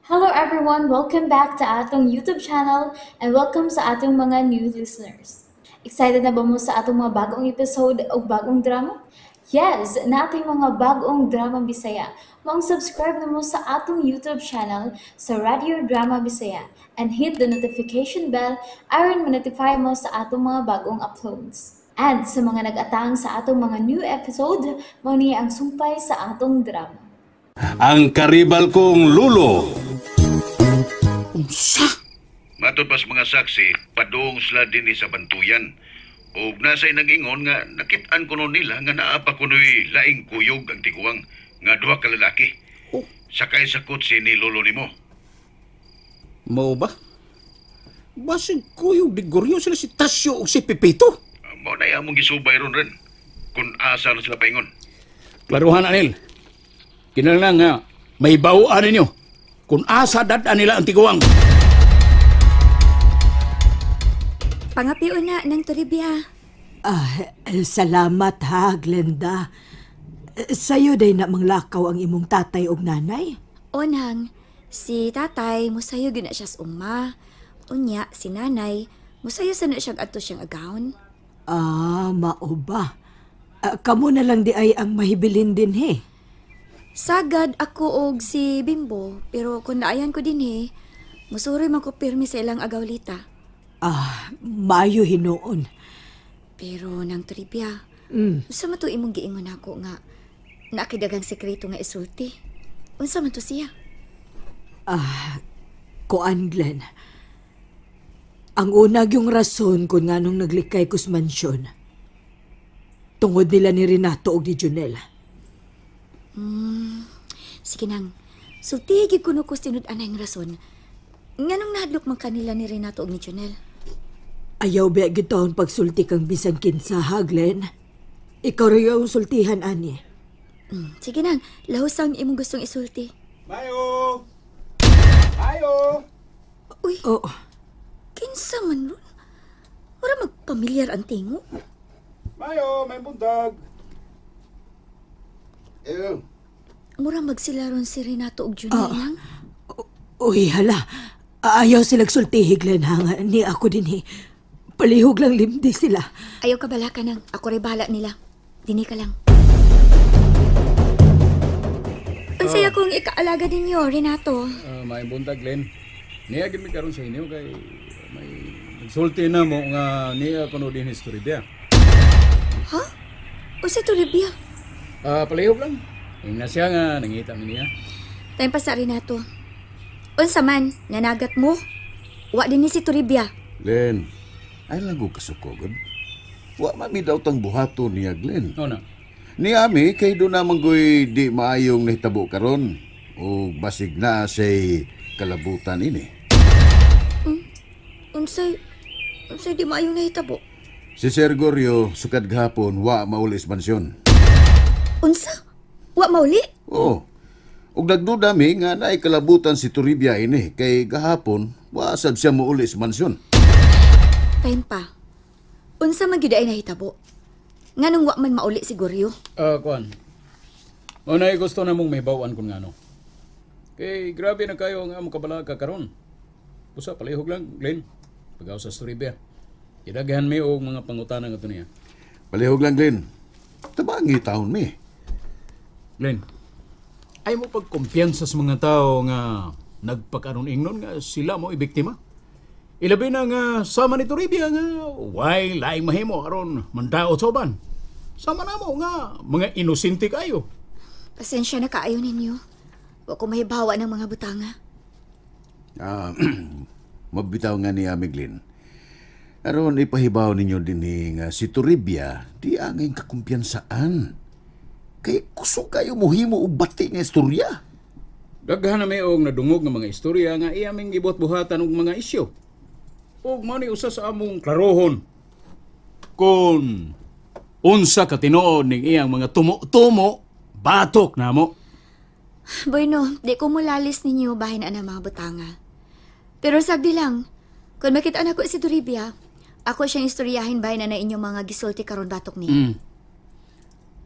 Hello everyone! Welcome back to atong YouTube channel and welcome sa atong mga new listeners. Excited na ba mo sa atong mga bagong episode o bagong drama? Yes! Nating mga bagong drama Bisaya. Maong subscribe na mo sa atong YouTube channel sa Radio Drama Bisaya and hit the notification bell aron ma-notify mo sa atong mga bagong uploads. And sa mga nag-atang sa atong mga new episode, mao ni ang sumpay sa atong drama. Ang karibal kong lulo. Unsa? Matod pa sa mga saksi, padung sila dinhi sa Bantuyan. Ug nasa'y nag-ingon nga nakit-an kuno nila nga naa pa kuno'y laing kuyog ang tiguang nga duha ka lalaki. Oh. Sakay sa kotse ni lolo nimo. Mao ba? Basig kuyog di Goryo sila si Tasyo o si Pepito. Mao na among gisubay ron rin kung asa na sila paingon. Klaruhan, Anil. Kinahanglan nga may bawaan ninyo kung asa dad-an nila ang tiguang. Pangapion na ng Toribia. Ah, salamat ha, Glenda. Sayo day na manglakaw ang imong tatay og nanay. Onang, si tatay musayo gyud na siya sa uma. Unya, si nanay, musayo sa na siyang adto siyang agawon. Ah, mao ba? Ah, kamo na lang di ay ang mahibilin din he. Sagad ako og si Bimbo, pero kung naayan ko din he, musuroy man ko pirmi sa ilang agawlita. Ah, maayo hinuon. Pero nang Toribia, unsa man to imong giingon ako nga naakidagang sekreto nga isulti? Unsa man to siya? Kuan, Glenn. Ang una yung rason kung nganong naglikay ko sa mansyon. Tungod nila ni Renato og ni Junel. Sige nang, sulti gid kuno ko tinud-anay ang rason. Nganong nahadlok man kanila ni Renato og ni Junel? Ayaw ba gyud taon pagsulti kang bisan kinsa ha, Glenn? Ikaw ra yung sultihan ani. Sige nang, lahos ang imong gustong isulti. Mayo! Mayo! Uy, Oh, kinsa man ron? Mura magpamilyar ang tingo. Mayo, may buntag. Mura magsila ron si Renato og Junel lang. Uy, hala. Ayaw silang sultihi, Glenn, ha? Nga, ni ako din, he. Palihog lang limdi sila. Ayaw ka bala ka nang, ako ray bahala nila. Dini ka lang. Unsay akong ikaalaga ninyo, Renato? May buntag, Glenn. Niya gid mi karon sa inyo kay may nagsulti na mo nga niya kuno din history biya. Ha? Unsay to Libya? Palihog lang. Ingna siya nga nangita mi niya. Time pa sa Renato. Unsa man, nanagat mo? Wa din ni si Toribia. Glenn, ay lang ko kasukogod. Wa man mi daw tang buhaton niya, Glenn. No na. Ni ami kay do naman goy di maayong nahitabo karon o basig na say kalabutan ini. Unsay di maayong nahitabo? Si Sir Goryo sukad gahapon wa mauli sa mansyon. Unsa? Wa mauli? Oo. Ug nagduda mi nga naay kalabutan si Toribia ini kay gahapon wa sad siya mouli sa mansyon. Time pa. Unsa man gyud ay nahitabo? Nganong wa man mauli si Goryo? Kuan. Mao na gusto na mong mahibaw-an kun ngano. Kay grabe na kayo ang among kabalaka karon. Busa palihog lang, Glenn. Pagaw sa Toribia. Idaghan mi og mga pangutana ngadto niya. Palihog lang, Glenn. Tabangi taon mi. Glenn, ay mo pagkumpiyansa sa mga tao nga nagpakaron ingnon nga sila mo ibiktima. Ilabi na nga sama ni Toribia nga way laing mahimo aron mandaot sa uban. Sama na mo nga mga inosente kayo. Pasensya na kaayo ninyo. Wa ko mahibawa ng mga butanga. Mabitaw nga ni Ami Glenn. Aron ipahibaw ninyo din nga si Toribia di angay kakumpiyansaan. Kay kusog kayo muhimo og bati nga istorya. Daghan na may og nadungog nga mga istorya nga iya aming gibuhat-buhatan og mga isyu. Og mao ni usa sa among klarohon. Kung unsa ka tinuod ning iyang mga tumo-tumo, batok namo. Bueno, di ko mulalis ninyo bahin na mga butanga. Pero sagdi lang, kung makita na ko si Toribia, ako siyang istoryahin bahin na inyong mga gisulti karon batok niya.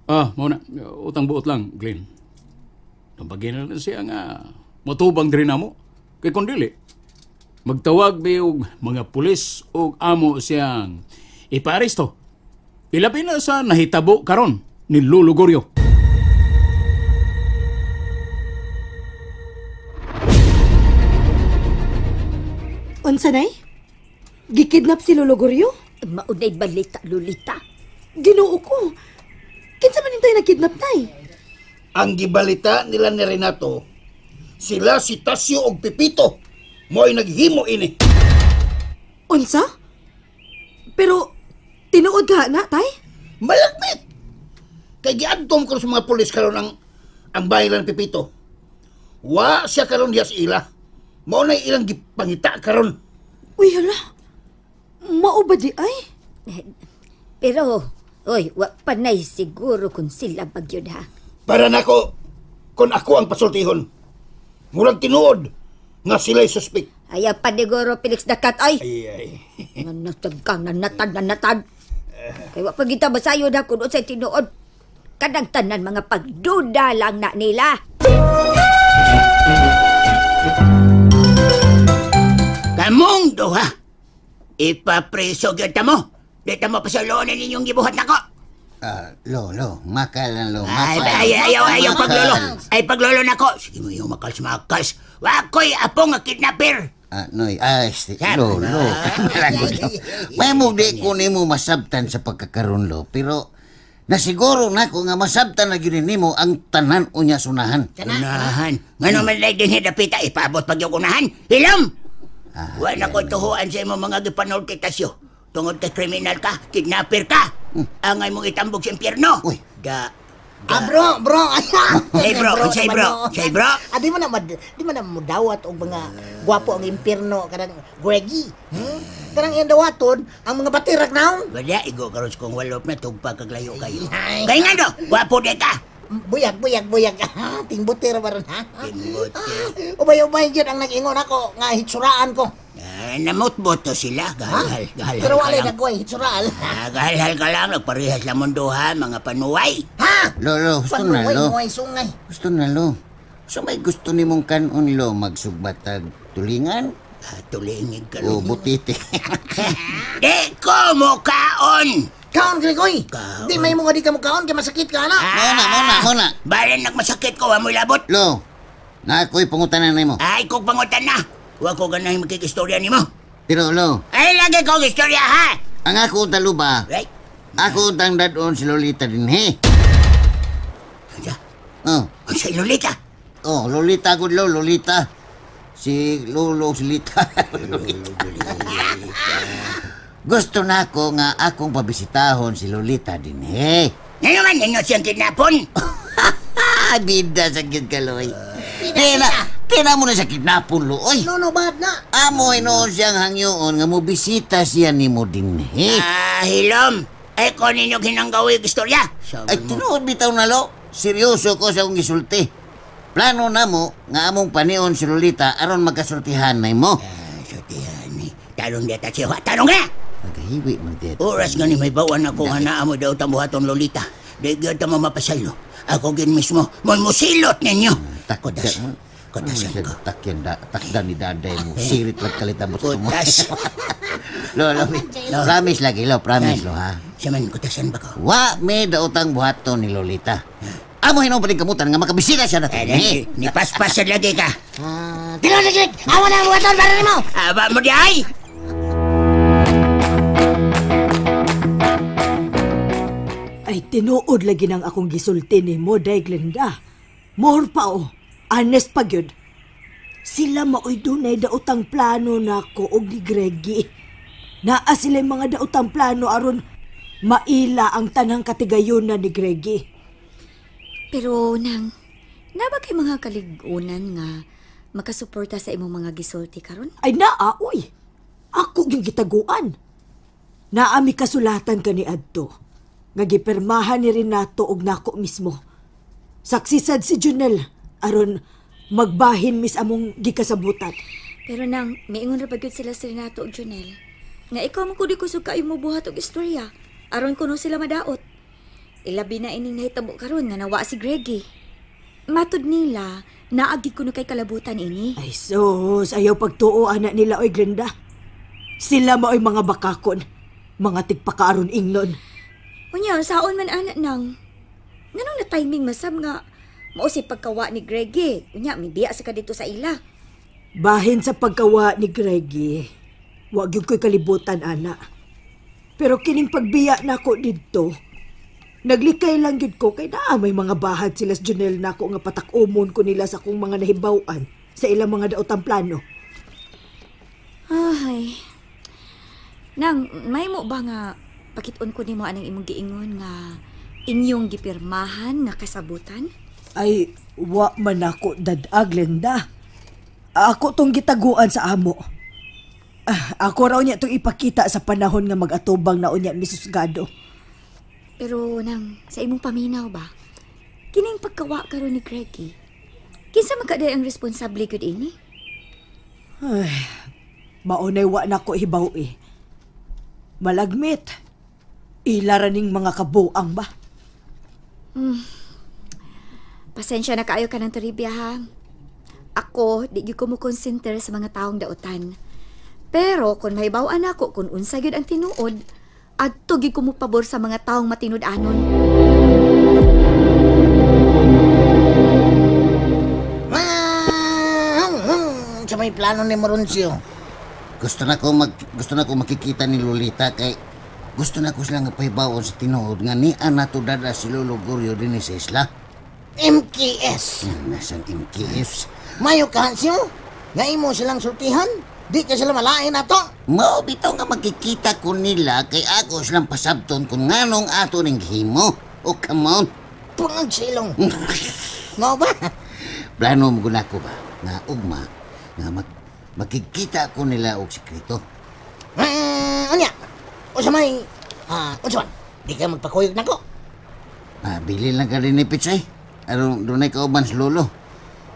Mao na. Utang buot lang, Glenn. Tumbagin na lang siya nga motubang diri namo. Kay kung dili, magtawag bi og mga pulis og amo siyang ipaaresto. Ilabi na sa nahitabo karon ni Lolo Gorio. Unsa nay? Gikidnap si Lolo Gorio? Maunay balita, Lolita. Ginoo ko. Kinsa man intay nakidnap nay? Ang gibalita nila ni Renato, sila si Tasyo og Pipito. Mo'y naghimo ini. Unsa? Pero tinuod ka na, tay? Malagmit! Kay giadtom karon sa mga pulis karon ang bahay nila ni Pipito. Wa siya karon diya sa ila. Mao na ilang gipangita karon. Uy, hala. Mao ba di ay? Pero, oy, wa pa na'y siguro kung sila bagyod ha. Para nako, kung ako ang pasultihon, murag tinuod nga sila'y suspect. Ayaw pa niguro, Felix Dakat, ay! Ay, ay. Nanatag ka, nanatag, nanatag. Kaya wa pa kita masayo na kung unsay tinuod. Kanang tanan mga pagduda lang na nila. Kamong duha, ipapreso gyud ta mo. Di ta mo pasalonan ninyong gibuhat nako. Lolo, makalan lo, Ay, makal. ay, ayaw, ayaw paglolo. Ay, paglolo nako. Sige mo yung makals, makals. Wakoy apo nga kidnapper. Noy, lolo. May mo di ko nimo masabtan sa pagkakaroon, lo. Pero nasiguro na ko nga masabtan na gyud nimo ang tanan unya sunahan. Unahan. Ngano man lay dinhi dapita ipaabot pag yung unahan. Hilom! Wa na ko tuhuan sa imong mga gipanulti tasyo. Tungod kay kriminal ka, kidnapper ka. Angay mong itambog sa impyerno. Uy. Da. Bro, bro. Say bro, say bro, say bro. Di man na di man na mudawat og mga gwapo ang impyerno kanang Greggy. Kanang iyang dawaton ang mga batirak naon. Wala igo karon kung walop na tugpa kag layo kayo. Kay ngano, gwapo di ka. Buyag, buyag, buyag. Tingbutir ba ron, ha? Tingbutir. Ubay-ubay gyud ang nag-ingon ako nga hitsuraan ko. Namutbot to sila. Gahalhal, gahalhal. Pero wala nagway hitsural. Gahalhal ka lang. Nagparehas lang mundo, ha, mga panuway. Ha? Lolo, gusto na, Panuway, lo. nuway, sungay. Gusto na, lo. So may gusto ni mong kanon, lo, magsugbatag tulingan? Tulingig ka, O butite. Di ko mukaon! Kaon, Gregoy! Di may mga di ka mukaon, kaya masakit ka, na. Muna, muna, muna. Balen nagmasakit ko, amoy labot. Lo, na ako'y pangutanan nimo. Ay, kong pangutan na. Wa ko ganahin makikistorya nimo. Pero, lo. Ay, lagi kong istorya, ha? Ang ako talo ba? Right? Ako tang dadon si Lolita din, he? Ano? Oh. Si Lolita? Oh, Lolita ko, lo, Lolita. Si Lolo, si Lita. Gusto na ako nga akong pabisitahon si Lolita din, he. Ngayon man, ninyo siyang kidnapon. Bida sa gyud ka, Loy. Tina mo na sa kidnapon, Loy. No, no, bad na. Amo, inoon siyang hangyoon nga mobisita siya ni mo din, he. Hilom. Ay, kung ninyo ginanggawi yung istorya. Ay, tinuod bitaw na, lo. Seryoso ko sa akong gisulti. Plano na mo nga among panion si Lolita aron magkasultihan na mo. Sultihan ni. Tarong deta siya. Tarong nga! Naghiwi man dito. Oras nga ni may bawan ako nga naamo daw tambuhaton Lolita. Di gyud ta mo mapasaylo. Ako gin mismo mo musilot ninyo. Kotas. Kotasan ko. Takyan da, takdan ni daday mo. Sirit lang kalita mo. Kotas. Lo, lo, promise lagi, lo, promise lo, ha? Siya man, kotasan ba ko? Wa may daotang buhaton ni Lolita. Amo hinom pa rin kamutan nga makabisita siya na to. Eh, ni paspasan lagi ka. Tilo, Liglig! Awa na ang buhaton para nimo! Aba mo di ay! Ay, tinuod lagi nang akong gisulti ni mo, Day Glenda. More pa o. Honest pa gyud. Sila maoy dunay daotang plano nako og ni Greggy. Naa sila mga daotang plano aron maila ang tanang katigayonan ni Greggy. Pero nang, na ba kay mga kaligunan nga makasuporta sa imong mga gisulti karon? Ay naa, uy. Ako yung gitaguan. Naa mi kasulatan kani adto. Nga gipirmahan ni Renato og nako mismo. Saksisad si Junel aron magbahin mis among gikasabutan. Pero nang, miingon ra ba gyud sila si Renato og Junel? Nga ikaw man kundi kusog kaayo mo buhat og istorya aron kuno sila madaot. Ilabi na ining nahitabo karon nga nawa si Greggy. Matud nila, Naagi ko no kay kalabutan ini. Ay sus, ayaw pagtuo anak nila oy Glenda. Sila maoy mga bakakon. Mga tigpakaaron ingnon. Unya, saon man anak nang. Nganong na timing masam nga mao si pagkawa ni Greggy. Unya, mibiya sa ka dito sa ila. Bahin sa pagkawa ni Greggy, wa gyud ko'y kalibutan ana. Pero kining pagbiya nako didto, naglikay lang gyud ko kay naa may mga bahad sila sa Junel nako nga patak-umon ko nila sa akong mga nahibaw-an sa ilang mga daotang plano. Ay. Nang, may mo ba nga pakit-on ko nimo anang imong giingon nga inyong gipirmahan nga kasabutan? Ay, wa man ako dad-a, Glenda. Ako tong gitaguan sa amo. Ako raw niya itong ipakita sa panahon nga mag-atubang na unya Mrs. Gado. Pero nang, sa imong paminaw ba, kining pagkawa karon ni Greggy, kinsa man kaday ang responsable gyud ini? Ay, maunay wa na ko hibaw eh. Malagmit. Ila ra ning mga kabuang ba? Pasensya na kaayo ka ng Toribia ha. Ako, di gyud ko mo consider sa mga taong dautan. Pero kung mahibaw-an ako kung unsa gyud ang tinuod, adto gyud ko mo pabor sa mga taong matinud-anon. Sa may plano ni Moroncio. Gusto na ko makikita ni Lolita kay gusto na ko sila nga pahibawon sa tinuod nga ni nato dada si Lolo Gorio dinhi sa isla. MKS. Nasang MKS. Mayo ka, Hansyo. Nga imo silang sultihan. Di ka sila malain ato. Mao bitaw nga makikita ko nila kay ako silang pasabton kung nganong ato ning himo. Oh, come on. Pungag silong. Mao ba? Plano mo guna ko ba? Nga ugma, nga makikita ko nila og sekreto. Unya. O sa may, unsa man? Di ka magpakuyog nako. Bili lang ka rin ni Pitsay. Aron dunay kauban sa lolo.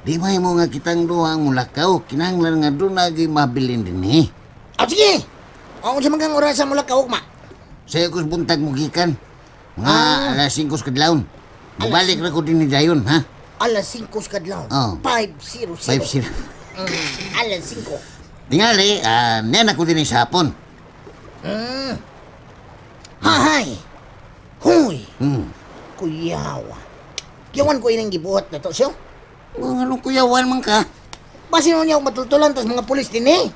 Di may mo nga kitang duha ang mulakaw. Kinahanglan nga doon lagi mabilin din eh. Ah, sige! O, unsa man kang orasa mulakaw, ugma? Sayo ko's buntag mo gikan. Mga alas 5 sa kadlawon. Mubalik ra ko din ni Dayon, ha? Alas 5 sa kadlawon. Oh. 5-0-0. 5-0. Alas 5. Tingali, niyan ako din sa hapon. Hahay! Huy! Kuyawa. Kuyawan ko ining gibuhat na to, siyo. Anong kuyawan man ka? Basin mo niya akong matultulan tas mga pulis din eh.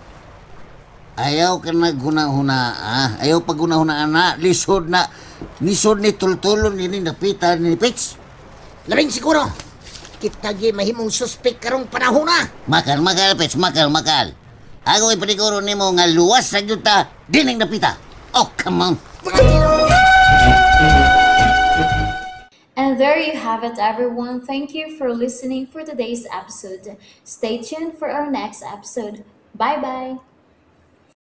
Ayaw ka naghuna-huna, ah. Ayaw paghuna-huna, na. Lisod na. Lisod ni tultulon ni napita ni Pits. Labing siguro. Kita gi mahimong suspek karong panahon na. Makal, makal, Pits. Makal, makal. Ako ipaniguro nimo nga luwas sa yuta dining napita. Oh, come on. And there you have it, everyone. Thank you for listening for today's episode. Stay tuned for our next episode. Bye-bye.